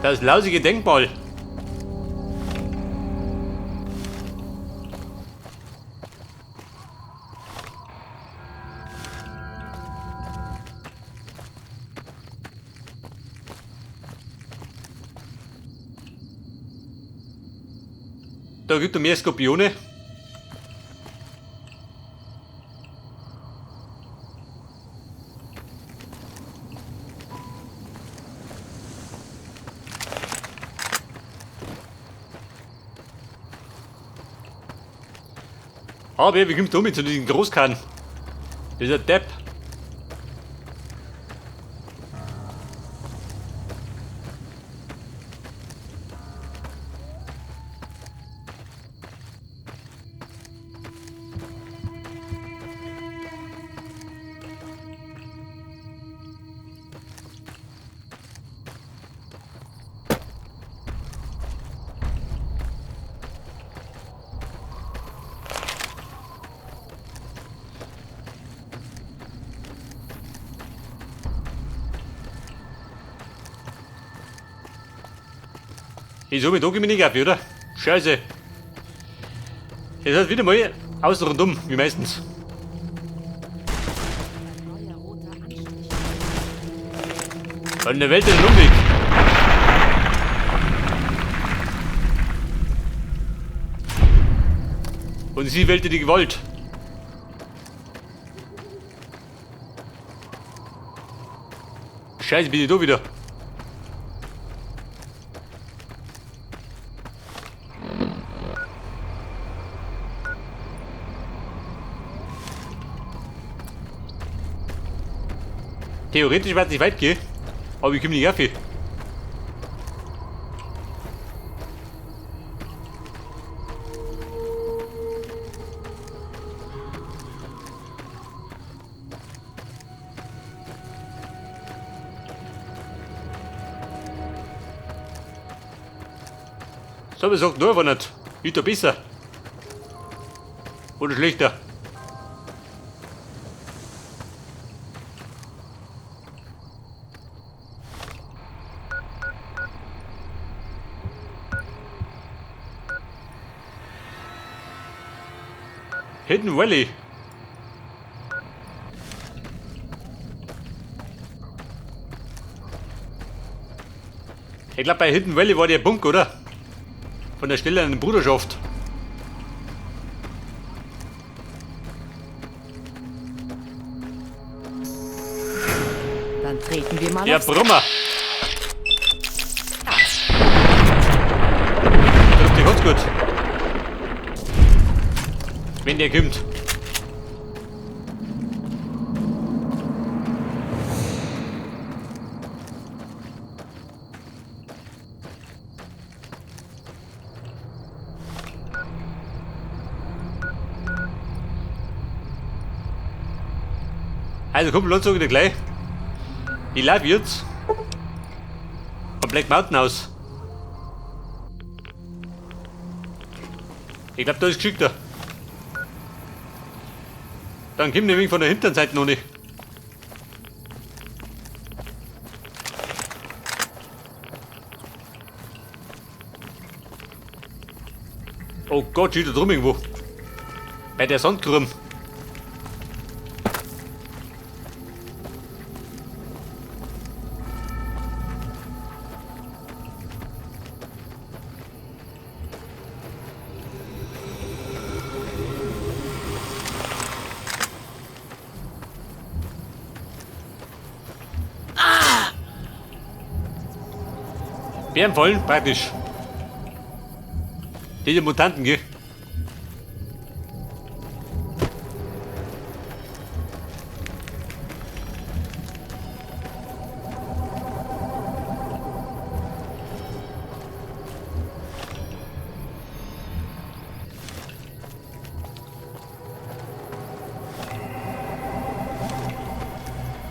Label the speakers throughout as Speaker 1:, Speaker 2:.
Speaker 1: Das lausige Denkmal. Da gibt es mehr Skorpione. Aber wie kommt mit zu diesem Großkahn? Dieser Depp. Ich so mit da ich nicht auf, oder? Scheiße. Das heißt wieder mal außen rundum, wie meistens. Weil in der Welt ein Umweg. Und sie wählte die Gewalt. Scheiße, bin ich da wieder. Theoretisch wird es nicht weit gehen, aber ich komme nicht auf. So, wir sagt nur, aber nicht. Nicht da besser. Oder schlechter. Hidden Valley. Ich glaube, bei Hidden Valley war der Bunker, oder? Von der Stelle einer Bruderschaft.
Speaker 2: Dann treten wir mal
Speaker 1: Ja,
Speaker 2: aufs
Speaker 1: Brummer.
Speaker 2: Gas.
Speaker 1: Trifft dich ganz gut. Wenn der kommt. Also komm, los, sag ich dir gleich. Ich lauf jetzt vom Black Mountain aus. Ich glaub, da ist geschickter. Dann kommt nämlich von der hinteren Seite noch nicht. Oh Gott, steht da drum irgendwo. Bei der Sandkrumm. Bärenfallen, praktisch. Diese Mutanten, gell?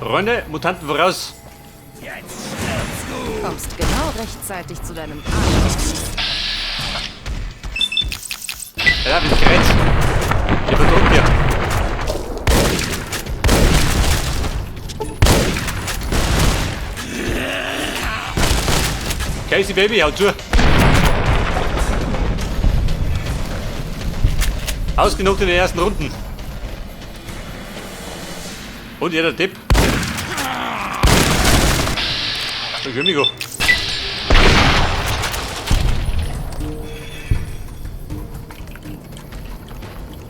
Speaker 1: Freunde, Mutanten voraus.
Speaker 2: Kommst genau rechtzeitig zu deinem Arsch.
Speaker 1: Ja, mit Kreuz. Der verdrückt ja. Casey Baby, hau zu. Ausgenockt in den ersten Runden. Und jeder Tipp. Entschuldigung.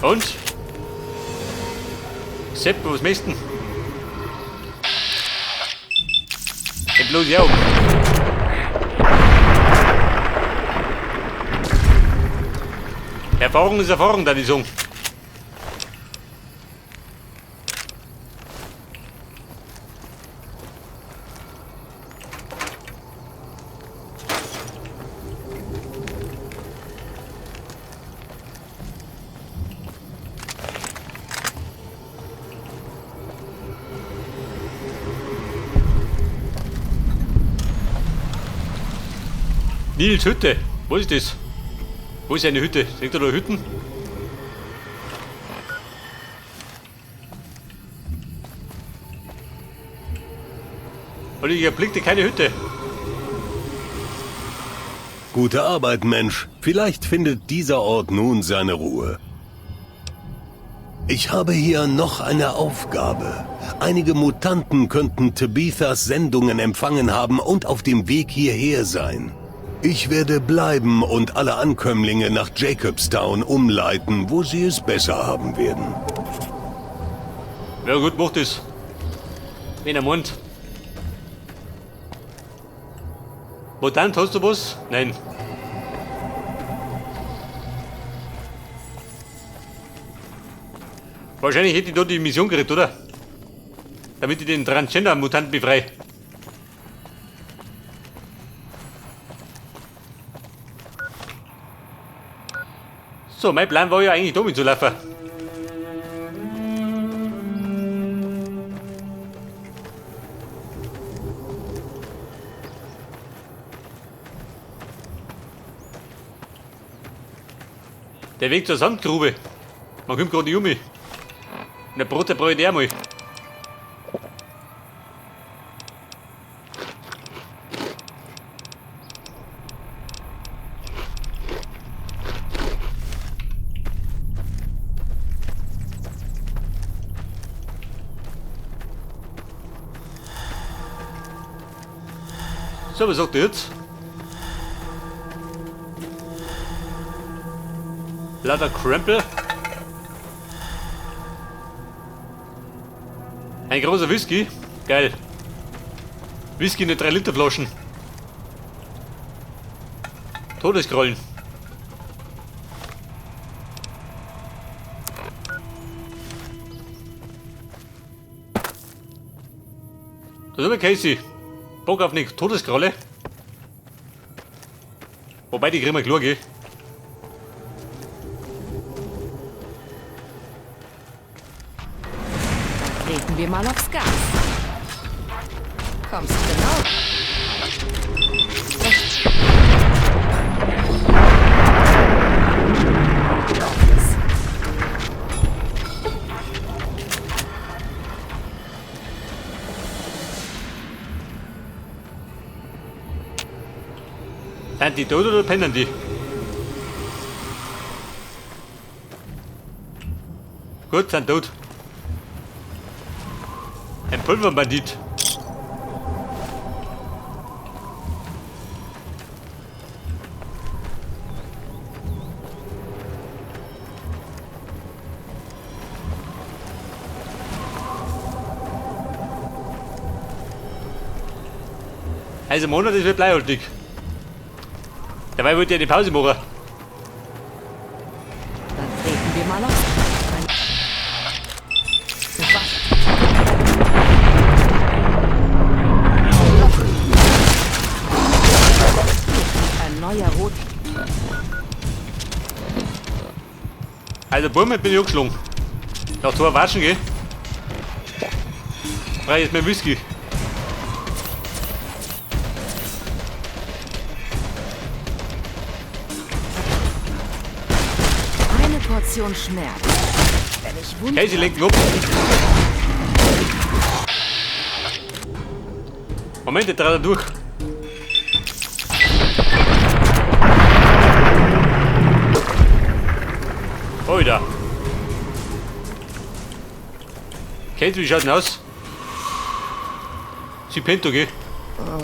Speaker 1: Und? Sepp, was möchtest du? Ich bloß ja. Erfahrung ist Erfahrung, da die sagen. Nils Hütte. Wo ist das? Wo ist eine Hütte? Sind da noch Hütten? Und ich erblickte keine Hütte.
Speaker 3: Gute Arbeit, Mensch. Vielleicht findet dieser Ort nun seine Ruhe. Ich habe hier noch eine Aufgabe. Einige Mutanten könnten Tabithas Sendungen empfangen haben und auf dem Weg hierher sein. Ich werde bleiben und alle Ankömmlinge nach Jacobstown umleiten, wo sie es besser haben werden.
Speaker 1: Ja gut, macht das. Wenn er meint. Mutant, hast du was? Nein. Wahrscheinlich hätte ich da die Mission gekriegt, oder? Damit ich den Transgender-Mutanten befreie. So, mein Plan war ja eigentlich da mitzulaufen. Der Weg zur Sandgrube. Man kommt gerade nicht um mich. Und der Brot, der brauche ich auch mal. So, was sagt ihr jetzt? Lauter Krempel. Ein großer Whisky. Geil. Whisky in den 3 Liter Flaschen. Todeskrollen. Da ist aber Casey. Bock auf eine Todeskralle. Wobei, die kriegen wir klar, gell?
Speaker 2: Dann treten wir mal aufs Gas. Kommst genau. Rechts. Office.
Speaker 1: Sind die tot oder pennen die? Gut, sind tot. Ein Pulverbandit. Also Monat ist wird bleihaltig. Dabei wollte ich eine Pause machen.
Speaker 2: Dann treten wir mal aufs Ein neuer Rot.
Speaker 1: Also Burme bin ich angeschlagen. Nach zwei Watschen, gell? Brauche ich jetzt mehr Whisky.
Speaker 2: Eine Portion Schmerz. Wenn ich Wunden
Speaker 1: Okay, sie lenken ab. Moment, der dreht er durch. Alter. Kennt wie schaut denn aus? Sie pennt, okay?
Speaker 2: Oh,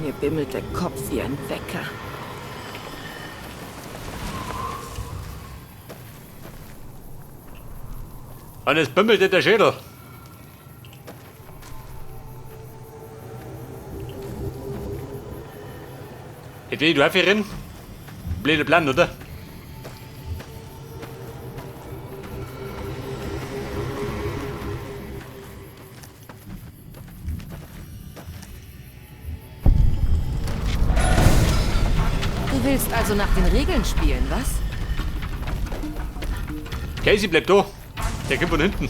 Speaker 2: mir bimmelt der Kopf wie ein Wecker.
Speaker 1: Und es bimmelt der Schädel. Jetzt will ich du rennen. Blöde Plan, oder?
Speaker 2: Du willst also nach den Regeln spielen, was?
Speaker 1: Casey bleibt da. Der kommt von hinten.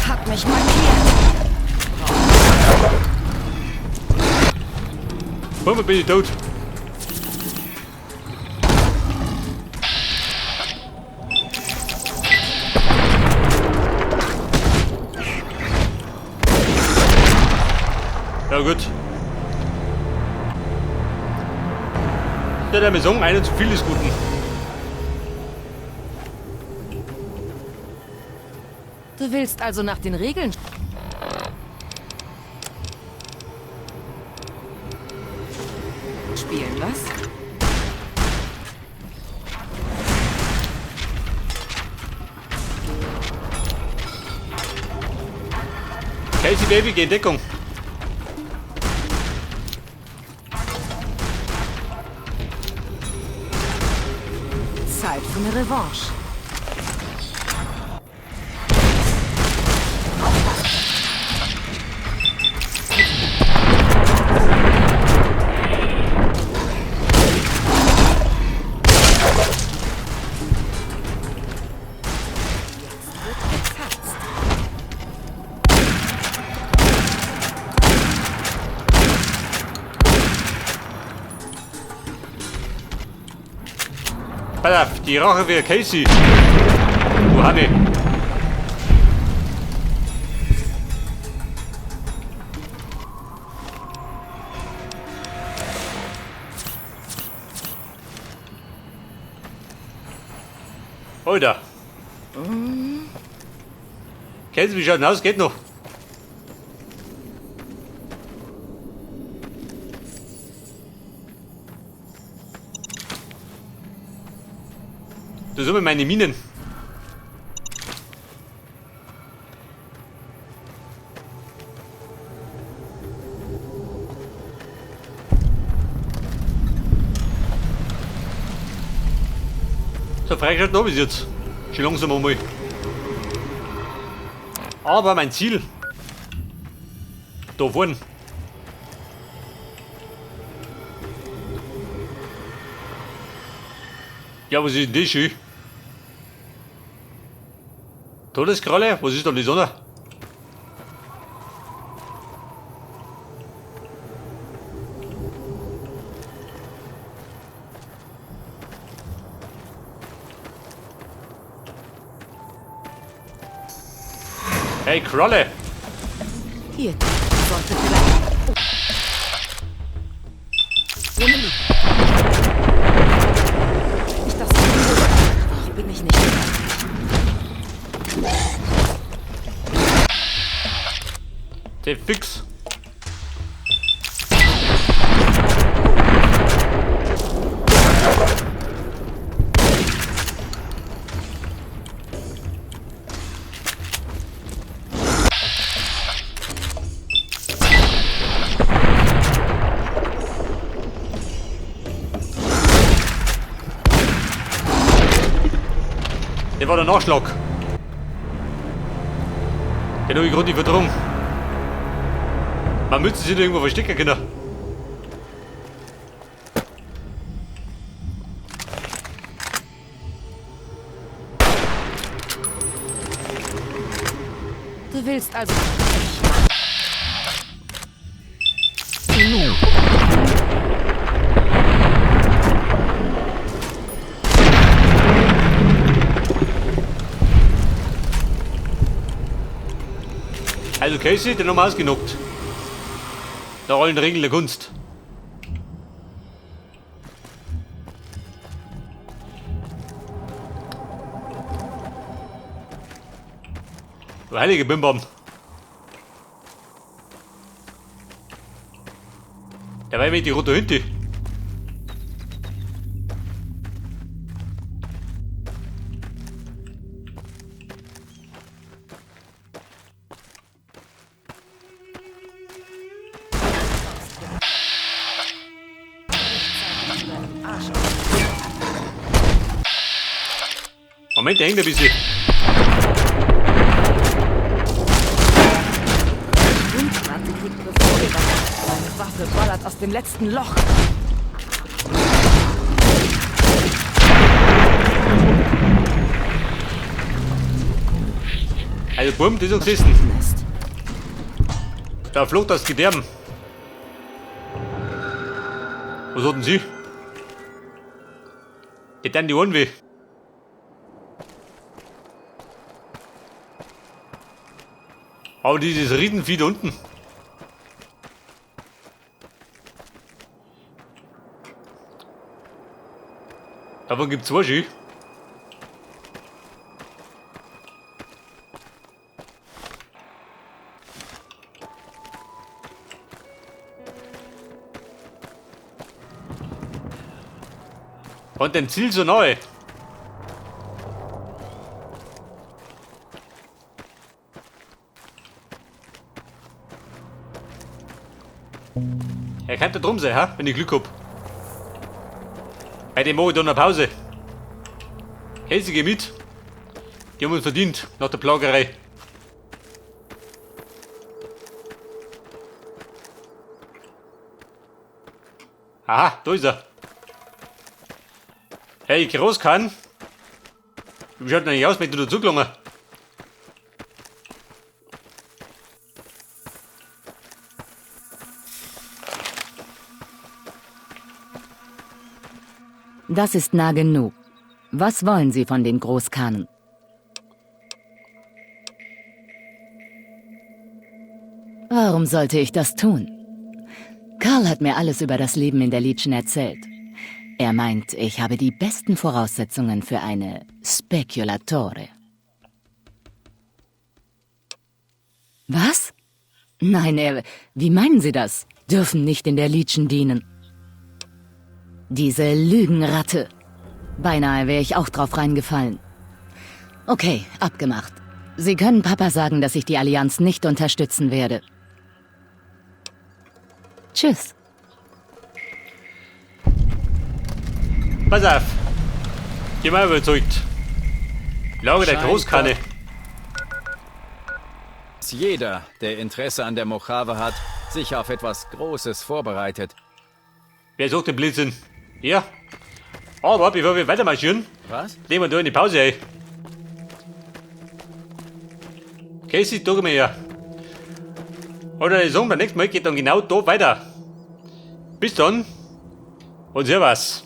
Speaker 2: Hab mich markiert.
Speaker 1: Warum bin ich tot? Ja gut. Ja, der mir sagen, einer zu viel ist Guten.
Speaker 2: Du willst also nach den Regeln spielen, was?
Speaker 1: Casey Baby, geh in Deckung.
Speaker 2: Zeit für eine Revanche. Jetzt wird getanzt.
Speaker 1: Pass auf, die Rache für Casey. Wo hab ich? Alter. Casey, wie schaut denn aus? Geht noch. Das sind meine Minen. So, freigeschaltet habe ich jetzt. Schon langsam einmal. Aber mein Ziel. Da vorne. Ja, was ist denn das schön? Todeskralle? Was ist da die Sonne? Hey, Kralle!
Speaker 2: Hier sollte vielleicht. Ohne mich. Ich das Doch bin ich nicht.
Speaker 1: Der fix. Der war der Nachschlag. Den hab ich gerade nicht verdrungen. Man müsste sich da irgendwo verstecken können.
Speaker 2: Du willst also.
Speaker 1: Also Casey, den haben wir ausgenockt. Nach allen Regeln der Kunst. Du heilige Bimbam. Der war mit die rote Hünte. Moment, der hängt ein bisschen.
Speaker 2: Wundschratte kriegt ihre Vogelwaffe. Meine Waffe ballert aus dem letzten Loch.
Speaker 1: Also Bumm, das ist gesessen.
Speaker 2: Mist.
Speaker 1: Da flog das Gedärm. Was hat denn sie? Die dann die Ohren weh. Aber dieses Riesenvieh da unten. Davon gibt's zwei schön. Und dem Ziel so nahe. Er kann da drum sein, ha? Wenn ich Glück hab. Bei dem mache ich dann eine Pause. Casey, geh mit. Die haben uns verdient, nach der Plagerei. Aha, da ist er. Hey, Großkhan. Wie schaut denn eigentlich aus, wenn du dazugelangen?
Speaker 4: Das ist nah genug. Was wollen Sie von den Großkanen? Warum sollte ich das tun? Karl hat mir alles über das Leben in der Legion erzählt. Er meint, ich habe die besten Voraussetzungen für eine Speculatore. Was? Nein, wie meinen Sie das? Dürfen nicht in der Legion dienen. Diese Lügenratte. Beinahe wäre ich auch drauf reingefallen. Okay, abgemacht. Sie können Papa sagen, dass ich die Allianz nicht unterstützen werde. Tschüss.
Speaker 1: Pass auf. Ich bin überzeugt. Lager der
Speaker 5: Scheint
Speaker 1: Großkanne.
Speaker 5: dass jeder, der Interesse an der Mojave hat, sich auf etwas Großes vorbereitet.
Speaker 1: Wer sucht den Blödsinn? Ja. Aber bevor wir weitermarschieren,
Speaker 5: Was?
Speaker 1: legen wir da eine Pause ein. Casey, da komm her. Oder ich sag, beim nächsten Mal geht dann genau da weiter. Bis dann und servus.